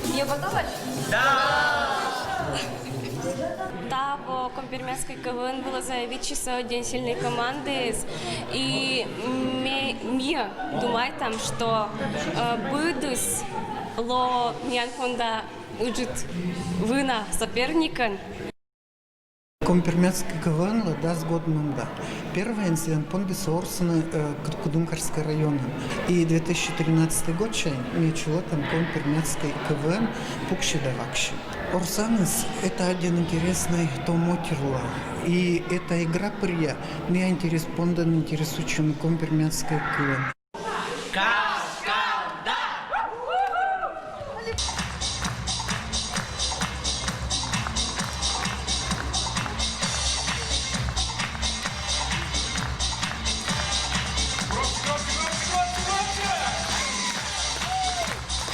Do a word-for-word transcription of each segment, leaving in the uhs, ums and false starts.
Мне потом Таво Коми-Пермяцкӧй КВН вылӧ заявитчис ӧдйӧ сильнӧй командиыс. И ме, ми думайтам, что, э, быдыс лоӧ миян понда ыджыд вына соперникӧн. Коми-Пермяцкӧй КВН-лы дас год мында. Первойӧн сійӧн пондіс ворсны, э, Куд-, Кудымкарскӧй районын. И две тысячи тринадцатӧй годсянь ми чулӧтам Коми-Пермяцкӧй КВН «Пуксьы да ваксьы». Ворсаныс — это аддзан интереснӧй том отирла. И эта игра пырйӧ миян интерес пондын интересуйтчӧны коми-пермяцкӧй кылӧн. Кашкада! Громче, громче, громче, громче, громче!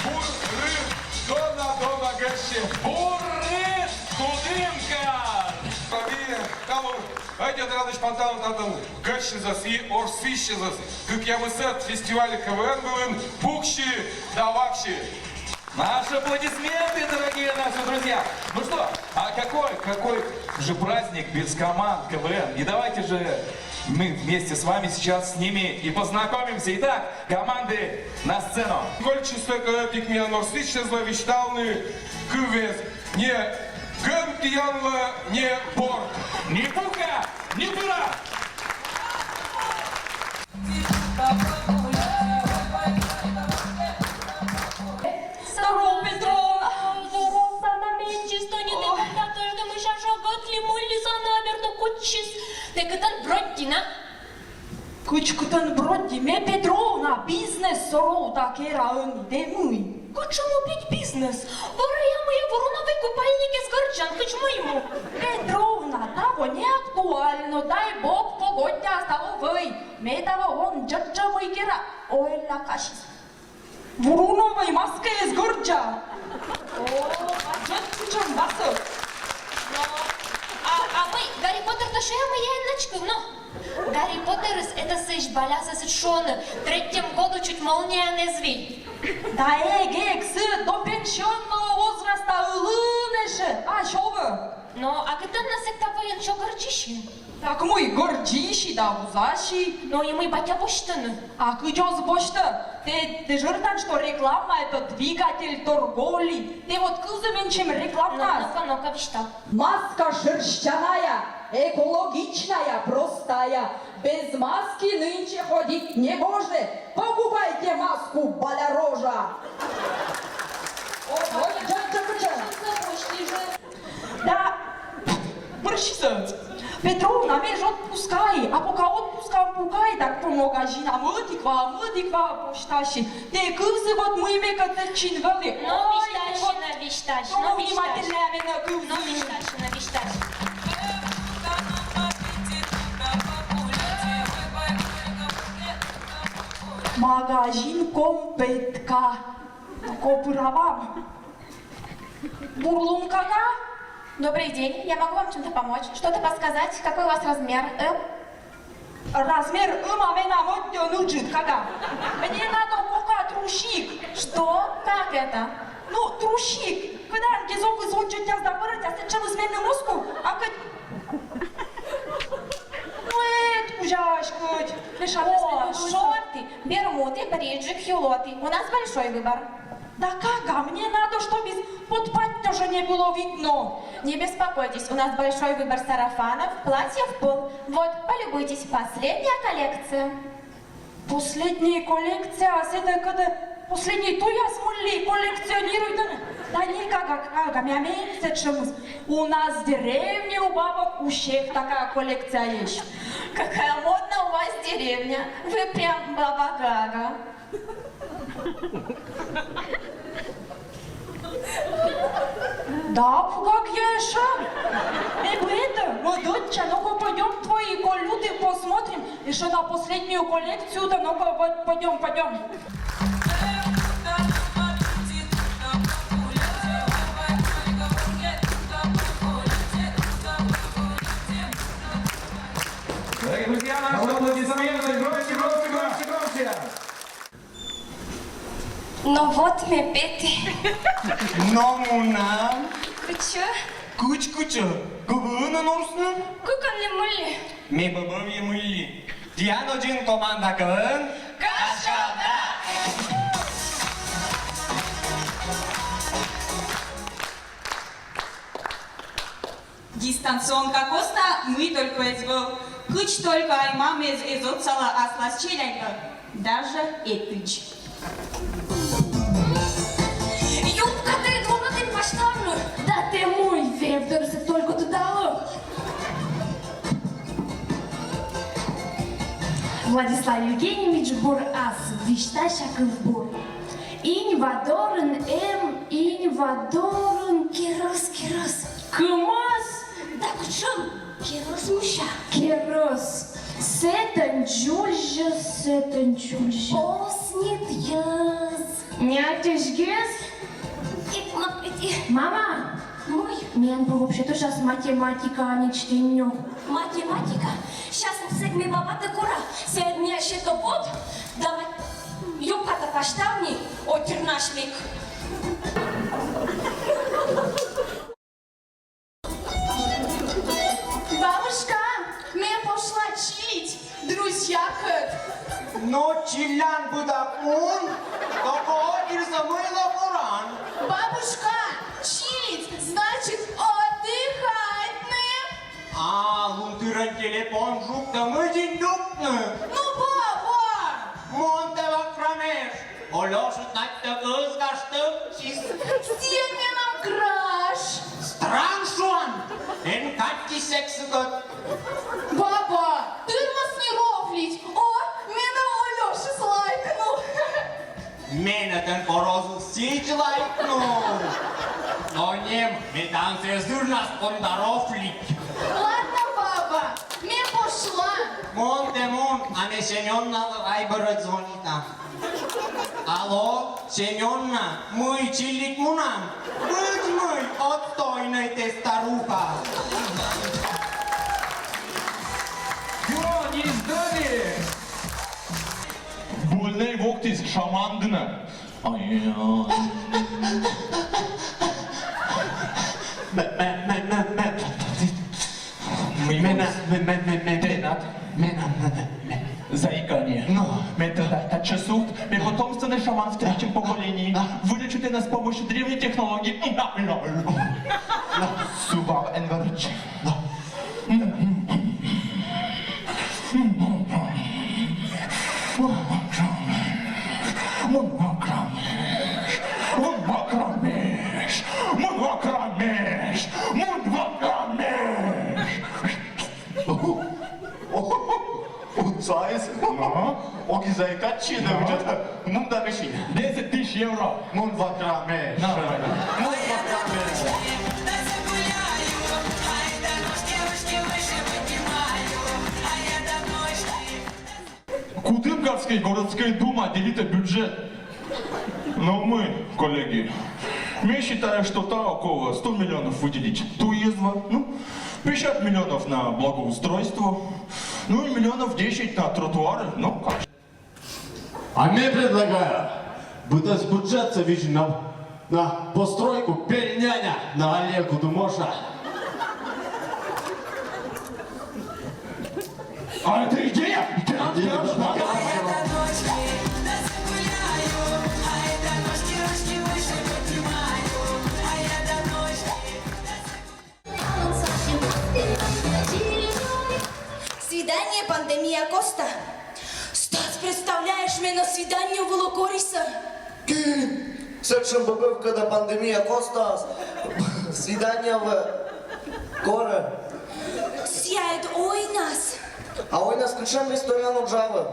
Буррыт! Дона, дона гӧсьтсьӧ! Буррыт! Кудымкар! Ӧтик радысь панталӧн татын гӧсьтчисьӧс и ворсысьысьӧс. Кыкъямысӧд фестиваль КВН вылын «Пуксьы да ваксьы». Наши аплодисменты, дорогие наши друзья. Ну что, а какой, какой же праздник без команд КВН? И давайте же мы вместе с вами сейчас с ними и познакомимся. Итак, команды на сцену. Кольччис ӧтик миян ворсысьлы висьтавны кывъяс. Не гӧн тіянлы, не борд. Ни пука, ни пыра. Здоров, Петровна! Здоров, Сана, менчис, то не ты, когда ты, что мы сейчас жогот ли мулли за набер, то кучис. Ты кытӧн броддина? Кыдз кытӧн бродди, ме, Петровна, бизнес сорӧ да кера ӧні, тэ мый? Кутшӧм пӧ бизнес? Вӧръя мый Вуруновӧй купальникыс гӧрддзан, кыдз мый му? Петровна, таво не актуально, дай бог, погоддяыс таво вӧй. Ме таво он дзӧджӧ мый кера, ойла касис. Вуруновӧй маскаыс гӧрддза. О, дзик кутшӧм васӧ. Но, а, а мый, Гарри Поттер тӧ сійӧ мый, я начкы, но. Гарри Поттерыс это сыысь балясыс, шуӧны, третьем году чуть молнияӧн эз вий. Да эг, эг, сы до пенсионного возраста ылын эшӧ, а сё вӧ. Но, а кытӧн на сэтшӧм вӧйын сё гӧрдзисин? Так мый, гӧрдзиси да вузаси. Но и мый, батьӧ босьтӧны? А кыдз оз босьтӧ? Тэ, тэ жӧ жӧртан, что реклама — это двигатель торговли. Тэ вот кывзы менсьым рекламнас. Но, ну-ка, ну-ка, висьтав. Маска шерстяная, экологичная, простая. Без маски нынче ходить не гоже. Покупайте маску, балярожа. Ой, чё, чё, чё? Да, бӧрсьыс. Петровна, ме ж отпускаӧ, а пока отпускаын пукай, так по магазинам ӧтик-ва, мӧдик-ва босьтаси. Тэ кывзы вот, мый ме кӧть сэтчӧ вӧлі. Но, ой, висьтасьны, вот, висьтасьны, но, внимательнӧя менӧ кывзы. Но, висьтасьны, висьтасьны. Магазин «Компетка». Копыравам. Бурлун кага. Добрый день, я могу вам чем-то помочь? Что-то подсказать? Какой у вас размер? М? Размер М-а менам ӧтик ыджыд, кага. Мне надо пока трусик. Что? Как это? Ну, трусик. Кӧдан ке зокыс водзӧ тяс да пӧрӧдчас, сэтшӧмыс меным оз ков, а кӧть... Ну, эд кузяськӧдз. О, шорты, бермуды, бриджи, кюлоты. У нас большой выбор. Да, кага, мне надо, чтоб из-под патьтё жӧ не было видно. Не беспокойтесь, у нас большой выбор сарафанов, платьев в пол. Вот, полюбуйтесь, последняя коллекция. Последняя коллекция, а сэтӧ кӧть последняя туя, смысле, коллекционируйтӧны. Да не, кага, кага, меям сэтшӧмыс. У нас в деревне у бабок у всех такая коллекция есть. Какая модная у вас деревня. Вы прям баба Гага. Да, пугак я эшӧ. Ме бы это, вот доча, ну-ка пойдём твои колюды посмотрим. Еще на последнюю коллекцию, да ну-ка, вот, пойдем, пойдем. Дорогие друзья, наши аплодисменты, громче, громче, громче, громче. Но вот ме петті. Но мунам. Кучу. Куч-кучу. Кубуны нурсны. Куканлы мулли. Ме бабам емулли. Диана Джин команда кылын. Кашкалда. Дистанционка коста мый только эз вӧв, кыдз только ай мам эз, эз отсалӧ аслас челядьлы, даже этыдз. Юбка, тэ двумӧдін пасьтавны. Да тэ мый, вевдӧрсӧ только тыдалӧ. Владислав Евгеньевич бур ас, висьтася кывбур. Инь ва дорын эм, инь ва дорын. Керӧс, керӧс. Кымыс? Да кутшӧм керӧс, мися. Керӧс. Сэтӧн дзульзьӧ, сэтӧн дзульзьӧ. Оснит йӧз. Нятӧсь гес. Ик, ма-, ик. Мама! Мый? Мен бы вообще-то щас математика, а не чтение. Математика? Щас сэк ме бабатӧ кора, сійӧ ме сетӧ вот, давай юбкатӧ пасьтавны, о, тырнась мик. Бабушка, ме пошла чилить друзьякӧд. Но чилян быдак мун, только ӧтиыс мыйла коран. Бабушка, чилить, значит, отдыхать, не? А, лун тырӧн телефон жугтӧ, мый нин дукны? Ну, баба! Мон тэ вакрамеш. Олёша татьтӧ кӧзгаш тӧвтчис. Сійӧ менам краш. Стран, шуан, эн кадь ті сексикӧд. Баба, тырмас не рофлить. О, менӧ Олёшаыс лайкнул. Менӧ тэн порозыс сідз лайкнул. Но нем, ме тан сійӧс дырнас понда рофлить. Ладно, баба, ме пошла. Мон тэ мун, а ме Семённалы вайберӧ звонита. Алло, Семённа, мый, чилить мунам? Быть мый, отстойнӧй тэ, старуха. Ё, не сдали! Больнӧй воктіс шаман дінӧ. Ай-яй. Ме, ме, ме, ме, ме. Мый менам, ме, ме, ме, ме, тэнад. Менам, ме, ме, ме. Заикание. Но. Ме тэнӧ татчӧ сувт, ме потомственный шаман в третьем поколении. Да. Вылечу тэнӧ с помощью древней технологии. Да, да, да. Сував эн вӧрӧдчы. Да. Мун вакрамеш, мун вакрамеш, мун вакрамеш, мун вакрамеш, мун вакрамеш. Отсайыс. Ага. Огӧ, заикатчи, да, ну, где-то, ну, да, вещи. Десять тысяч евро. Мун вакрамеш. Нормально. Мун вакрамеш. Кудымкарскӧй городскӧй дума делитӧ бюджет. Но мый, коллеги, ме считаю, что таво колӧ сто миллионов выделить туйӧдз, ну, пятьдесят миллионов на благоустройство, ну и миллионов десять на тротуары, ну, как. А ме предлагаю быдӧс бюджетсӧ видзны на, на постройку пельняня на аллее Кудымоша. А это идея? Идея. Свидание пандемия коста. Стас, представляешь, ме на свидание вылӧ корисӧ. Ки, сэтшӧм бӧбӧвкӧд пандемия костас. Свидание вылӧ корӧ. Сійӧ ӧд ойнас. А ойнас кутшӧм, историяын уджавны?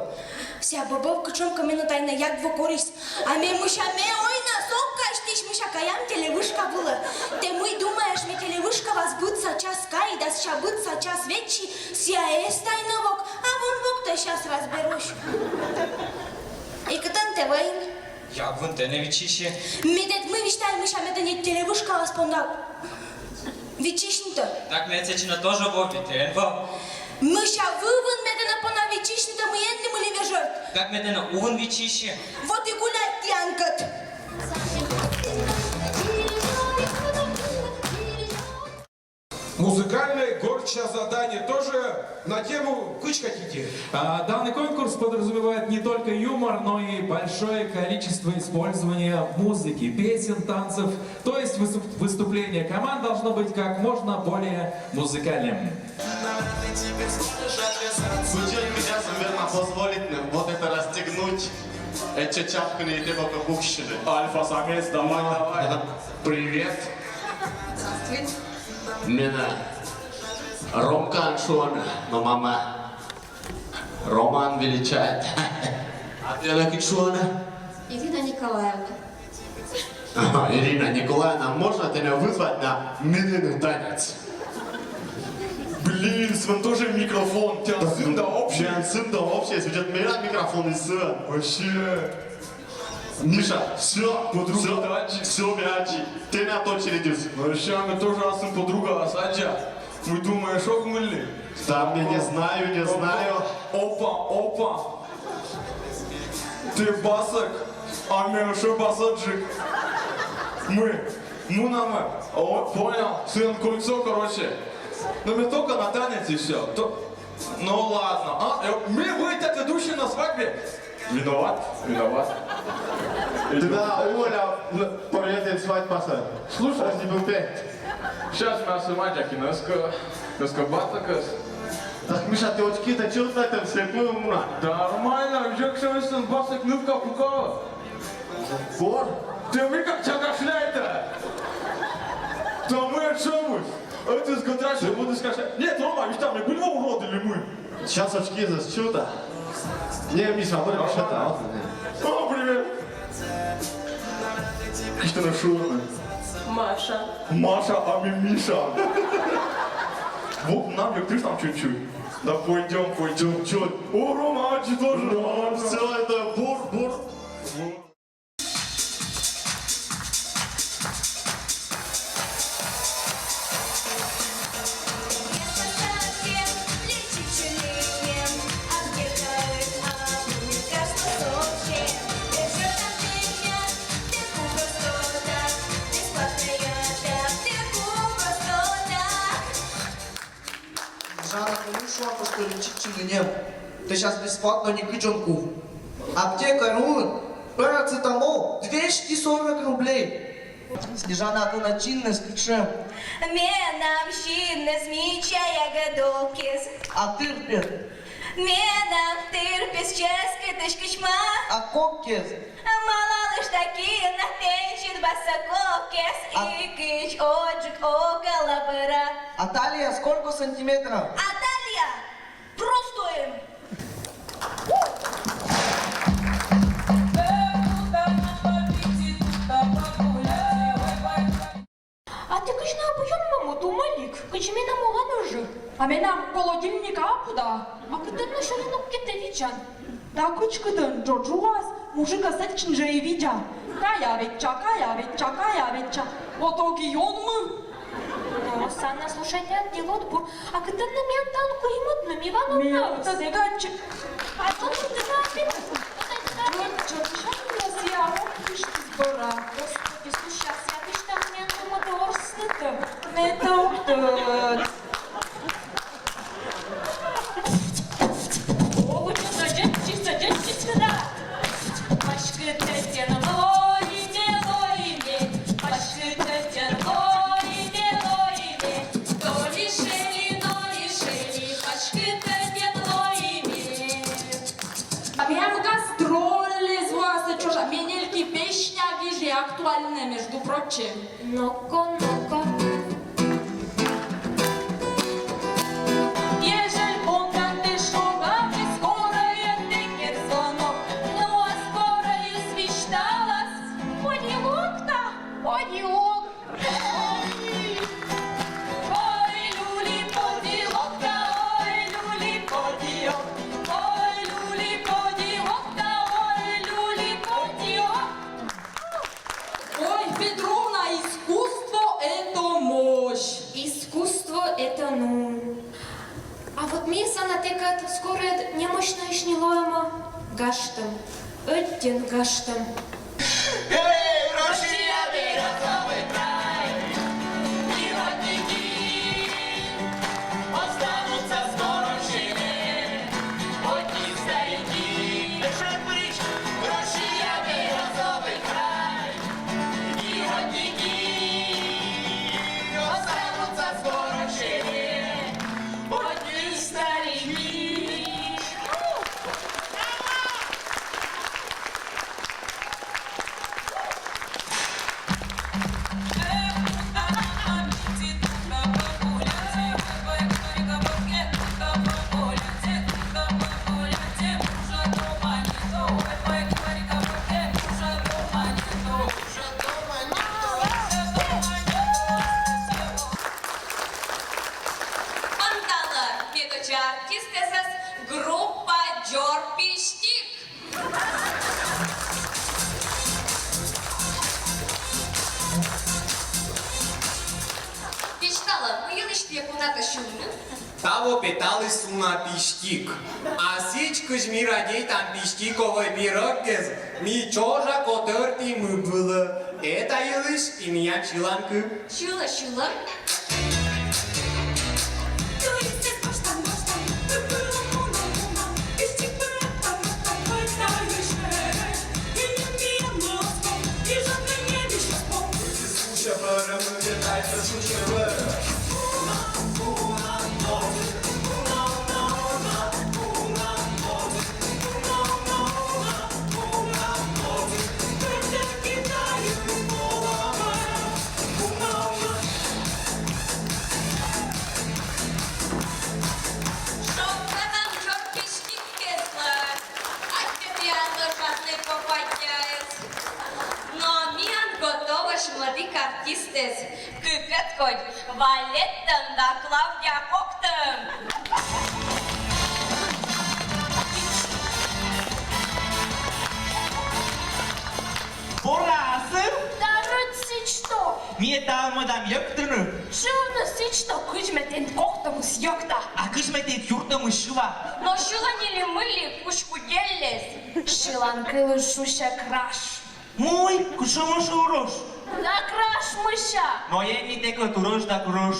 Сійӧ бӧбӧвкӧд кутшӧмкӧ менӧ тайна ягву корис. А ме мися, ме ойнас ог казьтысь, мися, каям телевышка вылӧ. Тэ мый думаешь, ме телевышка вылас быдса час кайи да сэсся быдса час вежи? Сійӧ эз тайна вок, а вон вок Да щас разберусь. И кытын тэ вӧйин? Ягвын тэнӧ виччыси. Ме тэд мый висьталі, мися, ме тэныд телевышкаас понда виччысьны-то. Так ме сэтчӧ тоже вӧвлі, тэ эн вӧв. Мися, вывын ме тэнӧ понда виччысьны-то, мый энлі мый вежӧрт. Так ме тэнӧ увын виччыси. Вот и гуляй тіянкӧд. Музыкальное горча задание тоже на тему «Кыдз хотите». А, данный конкурс подразумевает не только юмор, но и большое количество использования музыки, песен, танцев. То есть выступ- выступление команд должно быть как можно более музыкальным. Вы чё, меня, наверное, позволит вот это расстегнуть? Это чё, чапка не, это пока буксиры. Альфа-самец, давай, давай. Привет. Здравствуйте. Менӧ Ромкаӧн шуӧны, но мама Ромаӧн величает. А тэнӧ кыдз шуӧны? Ирина Николаевна. Ага, Ирина Николаевна, можно тэнӧ вызвать на медленный танец? Блин, сылӧн тоже микрофон, тіян сын да общий. Тіян сын да общий, сідз миян микрофон и сылӧн. Вообще. Миша, всё, подруга, всё, аддзи. Всё, ме аддзи. Тэ на очереди. Ну, ща ме тоже аслым подругаӧс аддза. Мый думаешь, ок мыйли? Да, ме не знаю, не знаю. Опа, опа. Ты басок, а ме ещё басоджык. Мы, мунам. О, понял. Сын кольцо, короче. Ну, ме только на танец и всё. То- Ну ладно. А, э, мы, вы, этот ведущий на свадьбе. Виноват, виноват. Тогда Оля, н- порядок свадьбаса. Слушай, не был ты. Сейчас мы снимать киноско, киноско батакас. Так, Миша, ты очки-то чё на этом слепую муна? Да нормально, уже к сёрсен басок нывка пукала. Бор? Ты мне как чакашляй-то? Да мы о чём мы? Это с Годрачем буду скажи. Нет, Рома, ведь там не были уроды ли мы? Сейчас очки за что-то. Не, Миша, мы вообще-то, вот, не. О, привет! Кто на шурме? Маша. Маша, а мы Миша. Вот нам, как ты там чуть-чуть. Да пойдем, пойдем, чё? О, Рома, а чё тоже? Ну, все это бур, бур. Жанна, кому шуа, что лечить чингыне? Ты сейчас бесплатно не кыдёнку. Аптека Рун. Парацетамол двести сорок рублей. Снежана, а ты начиннес кыдз? Менам синнес мича ягодокез. А тырпез? Менам тырпез ческыт эськӧ кыдз ма. А коккез? Мала лыштаки на тенсит басса коккез. А и кыдз оджык около быра. А талия сколько сантиметров? А талия? Просто М. А тэ кыдз на объёммӧ, думалік, кыдз менам олан ӧжыт. А менам холодильник абу да. А кытӧн нӧ сьӧрын ог кӧ тэ видзан? Да кыдз кытӧн, джоджуас мужикӧс сэтчӧ жӧ и видза. Кая ветча, кая ветча, кая ветча. Вот ог и ёнмы. Но, Санна, слушай, тіян ділӧ бур. А кытӧн нӧ миян тані куимӧд нӧ, ми ванӧм? Ми ог тӧд, эгадчи. А то ты на. Чё, чё, чё, я ог кыштіс бара. Господи, слушай, а сія кыштан миян нӧ мӧдӧ ворсны-то? Ме тӧ ог тӧд. О, вот это, жечь, жечь, жечь, да. Паськыд тӧддзӧн лои ме, лои ме, паськыд тӧддзӧн лои ме, лои ме, толи шели, толи шели, паськыд тӧддзӧн лои ме. А миян гастрольлӧ вӧлі сэтшӧм, менам нӧшта песня гижи актуальнӧй, между прочим. Ну-ка, ну-ка. Ежель бонда тэ шогавны, скорӧй ӧд тэкӧд звонок. Ну, а скорӧйыс висьталас: подилок-та, подилок. Ой, люли, подилок-та, ой, люли, подилок. Вот ми Санатэкӧд скорӧ немощнӧйӧсь нин лоӧма гажтӧм, ӧтитӧм гажтӧм. Эй, Россия, берёзовый край, и родники останутся скоро в селе. Одни старики, Россия, берёзовый край, и родники останутся скоро в селе. Одни старики. Ӧнталӧ, ме тӧдча артистъясӧс, группа «Дзор пиштик». Висьталӧй, мый йылысь тіян кутас сьывны? Таво петаліс уна пиштик. А сідз, кыдз ми радейтам пиштиковӧй пирӧгкӧд, ми чожа котӧртім ыб вылӧ. Эта йылысь и миян сьыланкыв. Сьылӧй, сьылӧй. Шогтатам «Дзор пиштик» кежлӧ. Аттьӧ тіянлы, шасный попадьяыс. Но миян готовӧсь мӧдик артистыс. Кыкӧд кодь, Валеттӧн да Клавдия коктӧн. Бур асыв! Да рыт сідзтӧ! Ми талун мӧдам йӧктыны. Шуны сідзтӧ, кыдз ме тэныд коктӧмыс йӧкта. А кыдз ме тэныд юртӧмыс сьыва? Но сьылӧй нин ли мый ли, кучку деллес. Сьыланкывйыс шусьӧ краш. Мый, кутшӧм шуӧ краш? Да краш мися. Но эн ми тэкӧд краш да краш.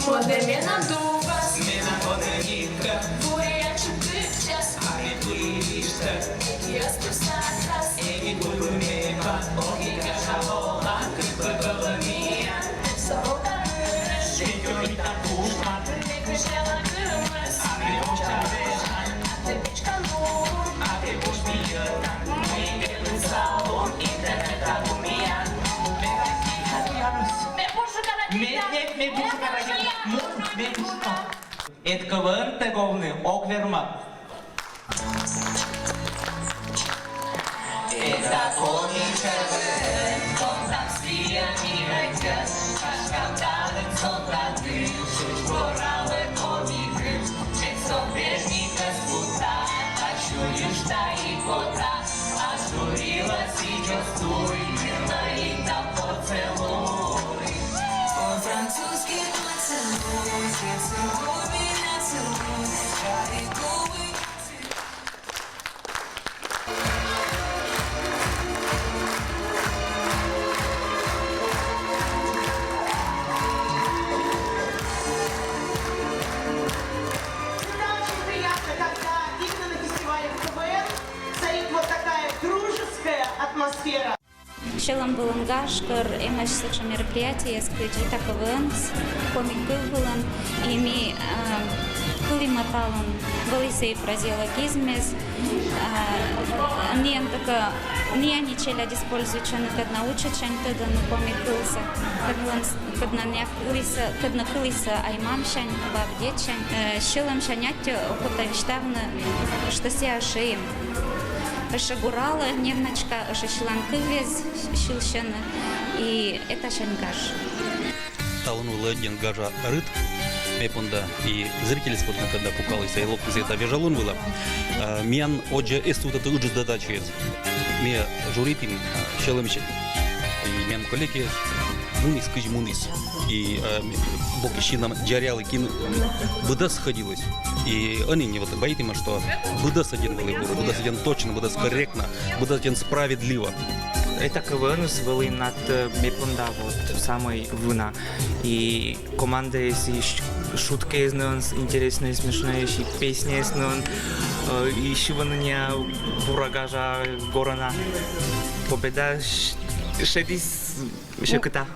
Мӧдӧ менам дувас. Менам мӧдӧ нитка. Вурӧ ачым кытчас. А ме пыльыштӧ. Эти ӧстывсасас. Эти пыль ме па. Охи каша олан. Кык пӧгӧлӧ миян. Сорока нырыш. Эти ойта кушман. Ме кыдз яла кымыс. А ме оча вешан. А тэ Эд КВН-тӧ ковны ог вермы. Всегда очень приятно, когда именно на фестивале КВН царит вот такая дружеская атмосфера. Сьӧлӧм вылын гаж кӧр эмӧсь сэтшӧм мероприятиеяс, кыдзи та КВН-ыс коми кыв вылын, и ми, э, кылімӧ талун вӧлі сійӧ фразеологизмъяс, э, нин только, нин челядь используйтчӧны, кӧд на учитчӧны тӧдны коми кывсӧ, кӧд нин, кӧд на нин кылісӧ, кӧд на кылісӧ ай-мамсянь, баб-дедсянь, э, сьӧлӧмсянь. Аттьӧ окота висьтавны, что сійӧ ӧшӧ эм. Ӧшӧ гуралӧ немножко, ӧшӧ сьыланкывйӧ сьылсьӧны, и этасянь гаж. Талун вӧлі ӧдйӧн гажа рыт, ме понда и зрительяс понда, кӧд на пукалісны, и локтісны та вежалун вылӧ. А, миян водзӧ эз сувтӧдтӧ ыджыд задачаыс. Ме жюритім, а, сьӧлӧмсянь. И миян коллегия муніс, кыдз муніс. И э, бокиси нам дзарялы, кин быдэс сходилось. И ӧні не вот боитіма, что быдэс аддзыны вӧлі бур, быдэс аддзыны точно, быдэс корректно, быдэс аддзыны справедливо. Это КВН-ыс вӧлі на, э, ме понда вот самой вына. И командаэс, и ш- шуткаэс нуӧны интереснӧйӧсь, смешнӧйӧсь, и песняэс нуӧны, э, и сьывны нин бура гажа горӧны. Победа ш- шедіс сьӧкыда.